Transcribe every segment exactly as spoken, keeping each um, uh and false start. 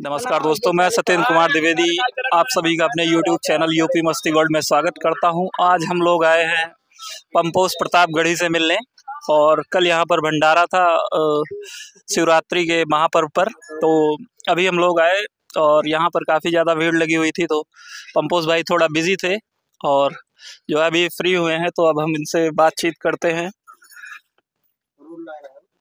नमस्कार दोस्तों, मैं सत्येंद्र कुमार द्विवेदी आप सभी का अपने YouTube चैनल यूपी मस्ती वर्ल्ड में स्वागत करता हूं। आज हम लोग आए हैं पंपोज प्रतापगढ़ी से मिलने और कल यहाँ पर भंडारा था, अ, शिवरात्रि के महापर्व पर। तो अभी हम लोग आए और यहाँ पर काफ़ी ज़्यादा भीड़ लगी हुई थी, तो पंपोज भाई थोड़ा बिजी थे और जो है अभी फ्री हुए हैं, तो अब हम इनसे बातचीत करते हैं।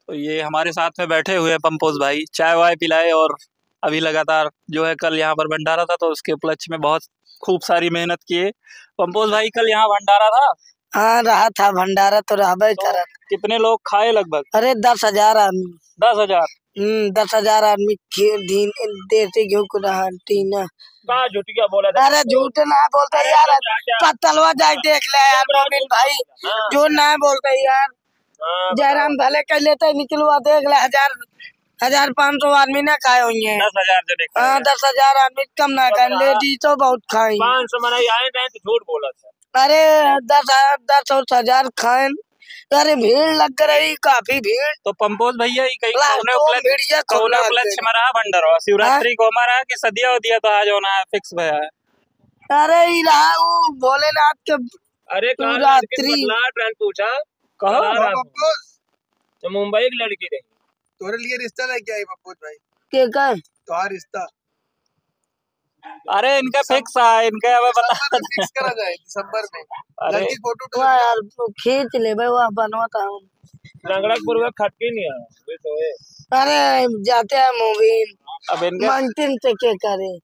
तो ये हमारे साथ में बैठे हुए हैं पंपोज भाई, चाय वाय पिलाए और अभी लगातार जो है कल यहाँ पर भंडारा था, तो उसके उपलक्ष्य में बहुत खूब सारी मेहनत किए। पंपोज भाई, कल यहाँ भंडारा था? हाँ, रहा था, भंडारा तो रहबे तो करत। कितने लोग खाए लगभग? अरे, दस हजार आदमी। दस हजार? हम्म, दस हजार आदमी खीर, धीन-, देसी घी को रहा, टीना। का झूठिया बोला था? अरे, झूठ ना बोलते अरे, यार, क्या, क्या? पत्तलवा जाके देख ले यार, मोबिन भाई, हाँ। झूठ ना बोलते यार। हाँ, जयराम बताओ। भले कह लेते, निकलवा देख ले, हजार, हजार पाँच सौ आदमी ना खाए होंगे। दस हजार जो निकल हाँ, गया। दस हजार आदमी कम ना खाए, बताओ। लेडीज तो बहुत खाए। पाँच सौ मनाई आए नहीं तो झूठ बोला था। अरे, दस हजार, दस और हजार खाएन। अरे, भीड़ लग रही, काफी भीड़। तो पंपोज भैया, ई कहीं लास्ट कौने तो उपलक्ष्य, भिड़िया कौने खुला उपलक्ष्य गई। में रहा भंडारवा? शिवरात्रि हाँ? को हमारा कि सदिया उदिया तो आज होना है, फिक्स भया है। अरे, ई रहा वो भोलेनाथ के अरे, काल रात के शिवरात्रि। बतला ट्रेन पूछा। कहो। बता रहा हूँ। पंपोज। तो मुंबई की लड़की रही। तोरे लिए रिश्ता लेके आई पंपोज भाई। के का? तोहार रिश्ता। अरे, इनका फिक्स है, इनका अब बता। दिसंबर में फिक्स करा जाए, दिसंबर में। अरे। लड़की फोटो उठा वाह यार, तू खींच ले भाई, वाह, बनवा था हम। लंगड़ापुर में खटकी नहीं है, ये तो है। अरे, जाते हैं मोबिन। अब इनके मांगते हैं तो क्या करे?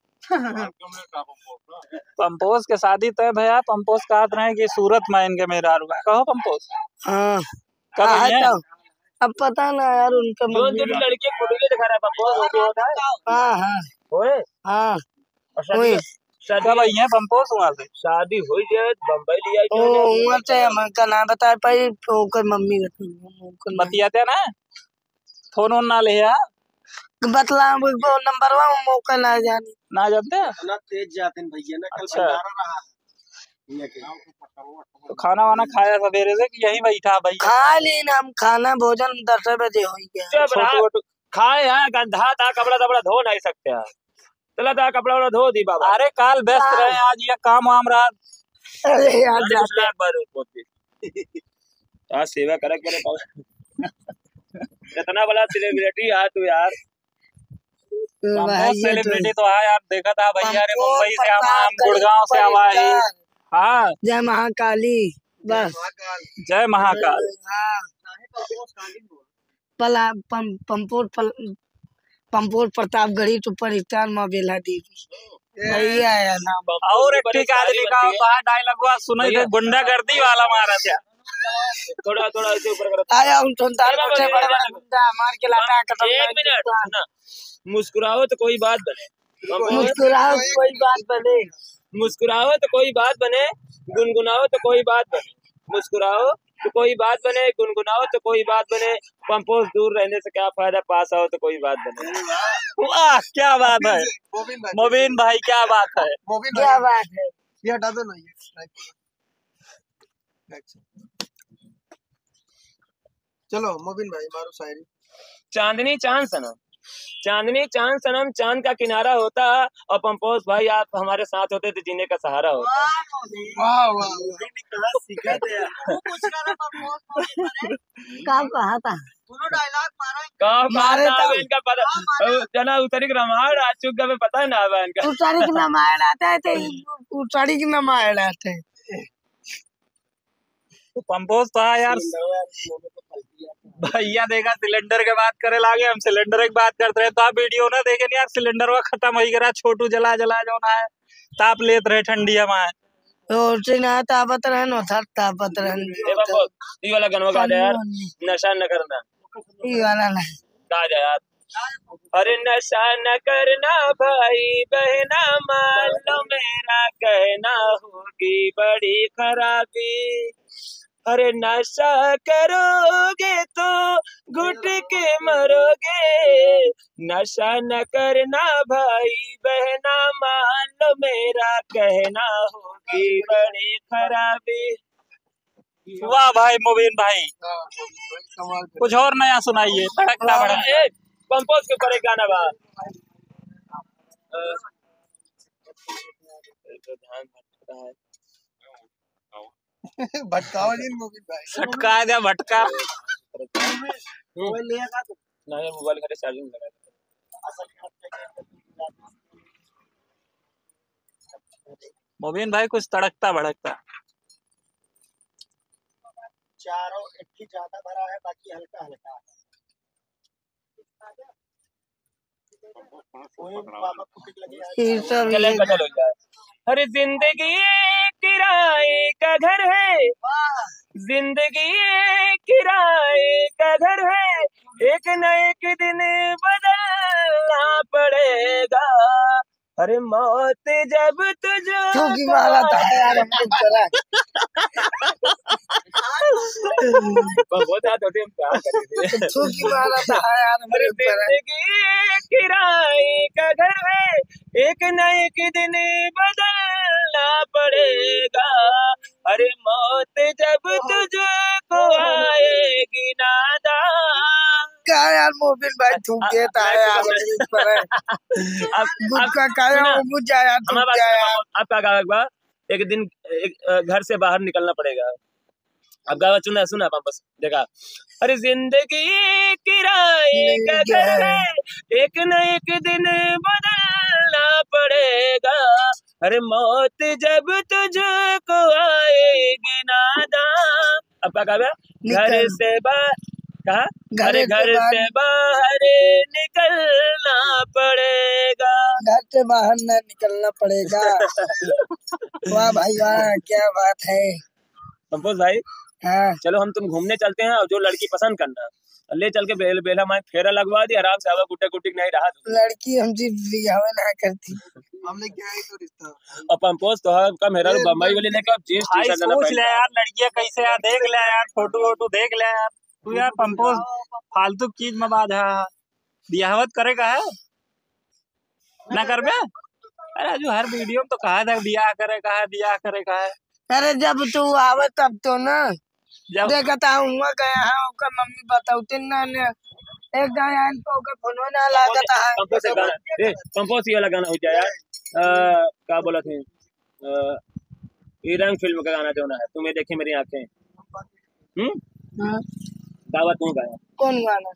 पंपोज के शादी तय भया, पंपोज कहत रहे कि सूरत में इनके मेहरारू बा। कहो पंपोज। हाँ। कब हाँ, आई है? तो अब पता ना यार, उनका जो मम्मी जो का लड़की फोटो के दिखा रहा है, पंपोज, वो भी होता है? हाँ, हाँ। होए? हाँ। और शादी ओए। का, शादी कब आई हैं पंपोज वहाँ से? शादी हो जाए, बम्बई ले आई, ओ, तो वहाँ से हमका ना बता पाई, ओकर मम्मी का, ओकर ना। बतियाते ना, फोन वोन ना ले, हाँ? बतला, वो नंबरवा, वो मौका ना जानी। ना जानते हैं? इतना तेज जाते हैं भैया ना, कल अच्छा। भंडारा रहा है। भैया के। तो खाना वाना खाया सवेरे से कि यहीं बैठा भाई? खा लीन हम खाना, भोजन दस बजे हो गया। चुप रहा। छोटू वोटू खाए हैं, गंधा था, कपड़ा तपड़ा धो नहीं सकते हैं। चला था, कपड़ा वपड़ा धो दी बाबा। अरे, काल व्यस्त रहे, आज ये काम वाम रहा। अरे यार, अरे, जाते कुछ लाख बार होती। आज सेवा करे, करे, कितना बड़ा सेलिब्रिटी है तू यार। तो हम भाई, बहुत ये तो सेलिब्रिटी तो है यार, देखा था भैया रे, पंपोज मुंबई से आवा, हम प्रतापगढ़ी गुड़गांव से आवा है। हाँ। जय महाकाली, बस। जय महाकाल। हाँ। पला-, पम-, पंपोज पल-, पंपोज प्रतापगढ़ी तो परिस्तान माँ बेला देवी। भैया है नाम। और एक ठीक आदमी का बाहर डायलॉगवा सुनाई दे, भैया। गुंडागर्दी वाला मारा था। थोड़ा, थोड़ा ऐसे ऊपर करो। आया हूँ सुल्तानपुर से, बड़े बड़े गुंडा मार के लाता है, खत्म एक कर मिनट, देता है। सुना। मुस्कुराओ तो कोई बात बने। मुस्कुराओ तो कोई बात बने। मुस्कुराओ तो कोई बात बने, गुनगुनाओ तो कोई बात बने। मुस्कुराओ तो कोई बात बने, गुनगुनाओ तो कोई बात बने। पंपोज दूर रहने से क्या फायदा, पास आओ तो कोई बात बने। वाह, क्या बात है। मोबिन भाई। मोबिन भाई, क्या बात है। मोबिन क्या भाई। बात है। ये हटा दो ना, ये। चलो मोबिन भाई, मारो शायरी। चांदनी चांद सनम, चांदनी चांद सनम, चांद का किनारा होता और पंपोज भाई आप हमारे साथ होते तो जीने का सहारा होता। वाह, वाह, वाह। कहाँ सीखा थे यार? वो पूछ रहा था पंपोज भाई। का कहा था? दोनों डायलॉग मारा है। का मारे कहा था, तो इनका पता। जना उतरी की रामायण आ चुका, में पता है ना अब इनका। उतरी की रामायण आता है तो उतरी की रामायण आता है। तो पंपोज तो है यार। भैया देखा सिलेंडर के बात करे लागे, हम सिलेंडर की बात करते रहे, तो आप वीडियो ना देखे नहीं यार, सिलेंडर वो खत्म हो गया, छोटू जला जला जो ना है, ताप लेत रहे ठंडी हमारे। रोटी ना तापत रहे, न उधर तापत रहे। ए बाबू, ये वाला गाना गा दे यार, नशा न करना। ये वाला नहीं। गा दे यार। अरे नशा न करना भाई बहना, मान लो मेरा कहना, होगी बड़ी खराबी। अरे नशा करोगे तो घुट के मरोगे, नशा न करना भाई बहना, मान लो मेरा कहना, होगी बड़ी खराबी। वाह भाई मुबीन भाई, हाँ, भाई, कमाल के। कुछ और नया सुनाइए, तड़कता वाह। भड़कता। ए, पंपोज के ऊपर एक गाना बा। ध्यान भटकता है। भटकावा जिन मोबिन भाई। भटका दे, भटका। मोबाइल लेगा तो? नहीं, मोबाइल घरे चार्जिंग लगा दे। मोबिन भाई कुछ तड़कता भड़कता। चारों एक ही ज्यादा भरा है, बाकी हल्का हल्का है। ये सब चले, ये गजल हो जाए। अरे जिंदगी किराए का घर है, जिंदगी किराए का घर है, एक न एक दिन बदलना पड़ेगा। अरे मौत जब तुझको थूकी मारा था यार, हमने चला। बहुत ज्यादा होते हम क्या करेंगे? थूकी मारा था यार, हमने अरे चला। जिंदगी किराए का घर है, एक न एक दिन बदलना पड़ेगा। अरे मौत जब तुझको आएगी नादा। का यार मोबिन भाई, थूक देता है यार, मेरे ऊपर है। अब, अब गुटखा खाया, सुना, वो बुझ जाया, थूक हमारे पास जाया। अब, अब का गावे के बा? एक दिन, एक, अ, घर से बाहर निकलना पड़ेगा। अब गावा, सुना, सुना वापस, देखा। अरे जिंदगी किराए का घर है, एक न एक दिन बदलना पड़ेगा। अरे मौत जब तुझको आएगी नादा। अब का गावे? घर निकल। से बाहर, कहा? घर अरे से घर बाहर। से बाहर निकलना पड़ेगा। घर से बाहर न निकलना पड़ेगा। वाह भाई वाह, क्या बात है। कंपोज भाई, हाँ। चलो हम तुम घूमने चलते हैं और जो लड़की पसंद करना, ले चल के बेल-, बेला माई फेरा लगवा दी, आराम से आवा, गुट्टे गुट्टी नहीं रहा। लड़की हमसे बियाह ना करती। हमने क्या ही तो रिश्ता। और पंपोज तो है, उनका मेरा ए, बम्बई वाली लेके अब जींस भाई, टी-शर्ट ना सोच ले पहनता। यार, लड़कियां कैसे यार, देख ले यार, फोटो वोटो देख ले यार। तू यार पंपोज फालतू चीज में बात है, बियाहवत करे का है? ना करबे? अरे, अजू हर वीडियो में तो कहा था, बियाह करे का है, बियाह करे का है। अरे, जब तू आवे तब तो ना। जब देखत है, हुआ गया है, ओकर मम्मी बतौते ना ने। एक गाय आन को ओकर फोनो ना लागत है। कंपोज से गाना, ए, कंपोज ये वाला गाना हो जाए यार। अ, का बोलत है? अ, ये रंग फिल्म का गाना जो ना है, तुम्हें देखे मेरी आंखें। हम्म? हाँ। गावा तू गाया। कौन गाना?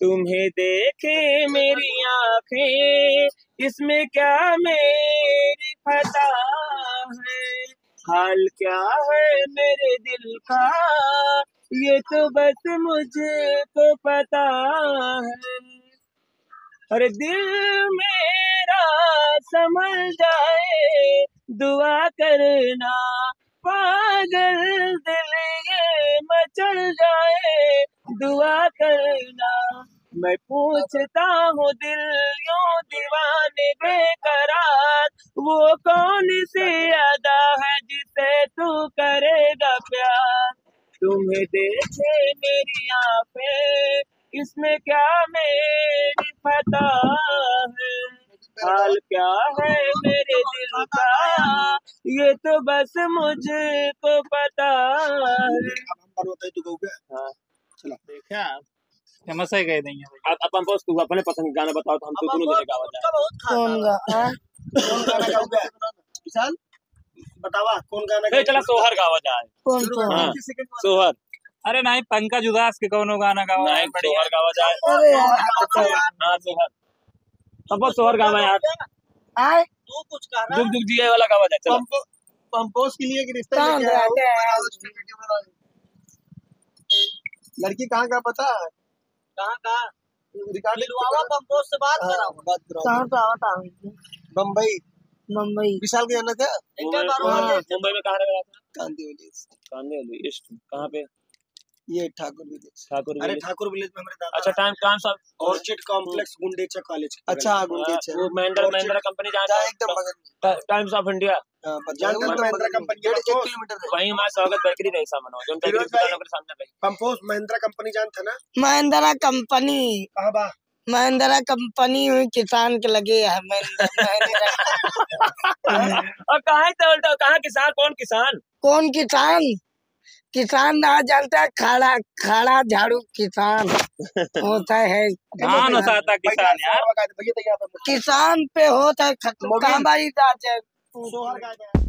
तुम्हें देखे मेरी आंखें, इसमें क्या मेरी खता है? हाल क्या है मेरे दिल का, ये तो बस मुझको पता है। अरे दिल मेरा संभल जाए, दुआ करना, पागल दिल ये मचल जाए, दुआ करना। मैं पूछता हूँ दिल यूं दीवाने बेकरार, वो कौन सी अदा है जिसे तू करेगा प्यार? तुम्हें देखे मेरी आंखें, इसमें क्या मेरी खता है? हाल क्या है मेरे दिल का, ये तो बस मुझको पता है। अब हम पर होता है, तू कहू क्या? हाँ। चला। देखा? फेमस है कह देंगे। अब, अब हम बस तू अपने पसंद का गाना बताओ तो हम तो दोनों जने गावा जाए। कौन गा-, हाँ? कौन गाना गाओगे? विशाल, बतावा, कौन गाना ए, गाओगे? चला सोहर गावा जाए। कौन सोहर? हाँ, सोहर। अरे नहीं, पंकज उदास के कौनो गाना गावा नहीं, बढ़िया। सोहर गावा जाए। अरे यार। हाँ, सोहर। अब बस सोहर गावा यार। आए? तू कुछ कह रहा? जुग जुग जिए वाला गावा जाए, चलो। पंप-, पंपोज के लिए एक रिश्ता कहाँ लेके आया हूँ। लड़की कहाँ का पता है? कहाँ का? रिकॉर्डिंग लिलवावा तो पंपोज से बात हाँ, कराओ। बात कराओ। कहाँ का आवत है? बम्बई। बम्बई। विशाल के जाना था? एक बार मुंबई, और मुंबई में कहाँ रह रहा था? कांदिवली। कांदिवली ईस्ट। कहाँ पे? ये ठाकुर विलेज। ठाकुर अरे, विलेज। ठाकुर विलेज में हमारे दादा अच्छा, हैं। Time, times of orchid complex Gundecha college के अच्छा, बगल में। गुंडेचा। वो महिंद्रा, ऑर्चिड महिंद्रा कंपनी जहाँ हाँ, था? एकदम बगल में। टा-, टाइम्स ऑफ इंडिया। हाँ, बस जानते हैं एकदम महिंद्रा बगल में। कंपनी का डेढ़ एक बॉस। किलोमीटर है। वहीं हमारे स्वागत बेकरी रही सामने, जो बेकरी फिरोज भाई, दुकान ओकरे सामने रही। पंपोज महिंद्रा कंपनी जानते हैं ना? महिंद्रा कंपनी। कहाँ बा? महिंद्रा कंपनी हुई किसान के लगे है, महिंद्रा, महिंद्रा। और कहाँ है तो, तो कहाँ किसान, कौन किसान? कौन किसान? किसान ना जानता है, खड़ा, खड़ा झाड़ू किसान होता है। धान ओसाता किसान यार। किसान पे होता है खत्म। हमारी राज है।